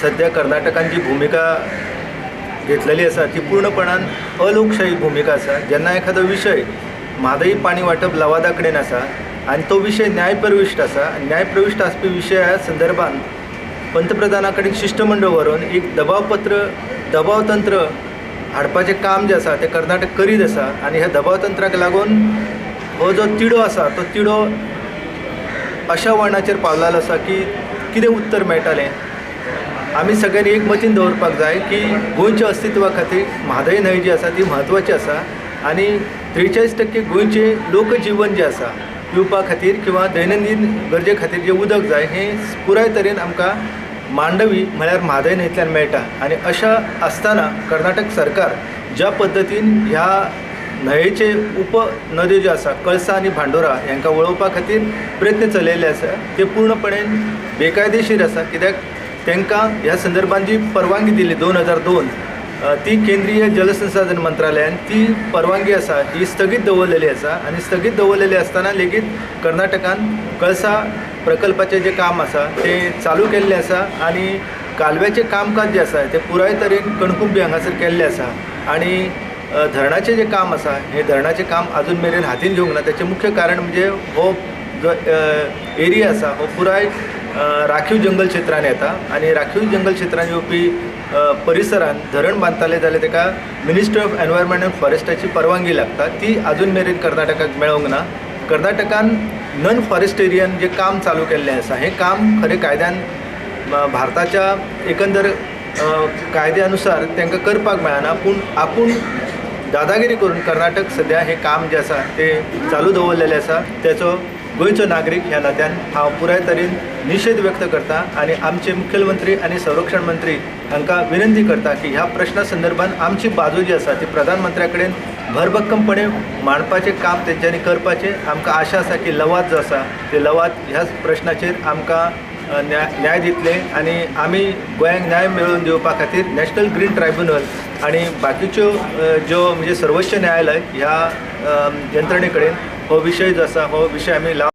सध्या कर्नाटकान जी भुमिका घेतलेली आसा ती पूर्णपणान अलोकशाही भुमिका आसा. जेन्ना एखादो विशय म्हादई पाणी वांटप लवादा कडेन आसा आनी तो विशय न्यायप्रविश्ट आसा, न्यायप्रविश्ट आसपी विशया संदर्भान पंतप्रधाना कडेन शिश्टमंडळ व्हरून एक दबावपत्र दबावतंत्र हाडपाचें काम जें आसा तें कर्नाटक करीत आसा आनी ह्या दबावतंत्राक लागून हो जो तिडो आसा तो तिडो अशा वळणाचेर पावलेलो आसा की कितें उत्तर मेळटालें. आमी सगळ्यांनी एक मतीन दवरपाक जाय की गोंयच्या अस्तित्वा खातीर म्हादय न्हंय जी आसा ती म्हत्वाची आसा आनी 43% गोंयचें लोकजिवन जें आसा पिवपा खातीर किंवा दैनंदीन गरजे खातीर जें उदक जाय हें पुराय तरेन आमकां मांडवी म्हळ्यार म्हादय न्हंयतल्यान मेळटा. आनी अशा आसतना कर्नाटक सरकार ज्या पद्दतीन ह्या न्हंयेचे उप नद्यो ज्यो आसा कळसा आनी भांडोरा हांकां वळोवपा खातीर प्रयत्न चलयल्ले आसा ते पूर्णपणे बेकायदेशीर आसा. कित्याक तांकां ह्या संदर्भान जी परवानगी दिली 2002 ती केंद्रीय जलसंसाधन मंत्रालयान ती परवानगी आसा ही स्थगीत दवरलेली आसा आनी स्थगीत दवरलेली आसतना लेगीत कर्नाटकान कळसा प्रकल्पाचें जें काम आसा तें चालू केल्लें आसा आनी कालव्याचें कामकाज जें आसा तें पुराय तरेन कणकुंबी हांगासर केल्लें आसा आनी धरणाचें जें काम आसा हें धरणाचें काम आजून मेरेन हातीन घेवंक ना. ताचें मुख्य कारण म्हणजे हो जो एरिया आसा हो पुराय राखीव जंगल क्षेत्रान येता आनी राखीव जंगल क्षेत्रान येवपी परिसरान धरण बांदताले जाल्यार ताका मिनिस्ट्री ऑफ एनवायरमेंट अँड फॉरेस्टाची परवानगी लागता, ती आजून मेरेन कर्नाटकाक मेळोंक ना. कर्नाटकान नॉन फॉरेस्टेरियन जें काम चालू केल्लें आसा हें काम खरें कायद्यान भारताच्या एकंदर कायद्या अनुसार तांकां करपाक मेळना, पूण आपूण दादागिरी करून कर्नाटक सद्या हें काम जें आसा तें चालू दवरलेलें आसा. तेचो गोंयचो नागरीक ह्या नात्यान हांव पुराय तरेन निशेध व्यक्त करता आनी आमचे मुखेलमंत्री आनी संरक्षण मंत्री हांकां विनंती करता की ह्या प्रश्ना संदर्भान आमची बाजू जी आसा ती प्रधानमंत्र्या कडेन भरभक्कमपणे मांडपाचें काम तेंच्यांनी करपाचें. आमकां आशा आसा की लवाद जो आसा ते लवाद ह्या प्रश्नाचेर आमकां न्याय दितले आनी आमी गोंयांक न्याय मेळोवन दिवपा खातीर नॅशनल ग्रीन ट्रायब्युनल आनी बाकीच्यो ज्यो म्हणजे सर्वोच्च न्यायालय ह्या यंत्रणे कडेन हो विशय जो आसा हो विशय आमी लाव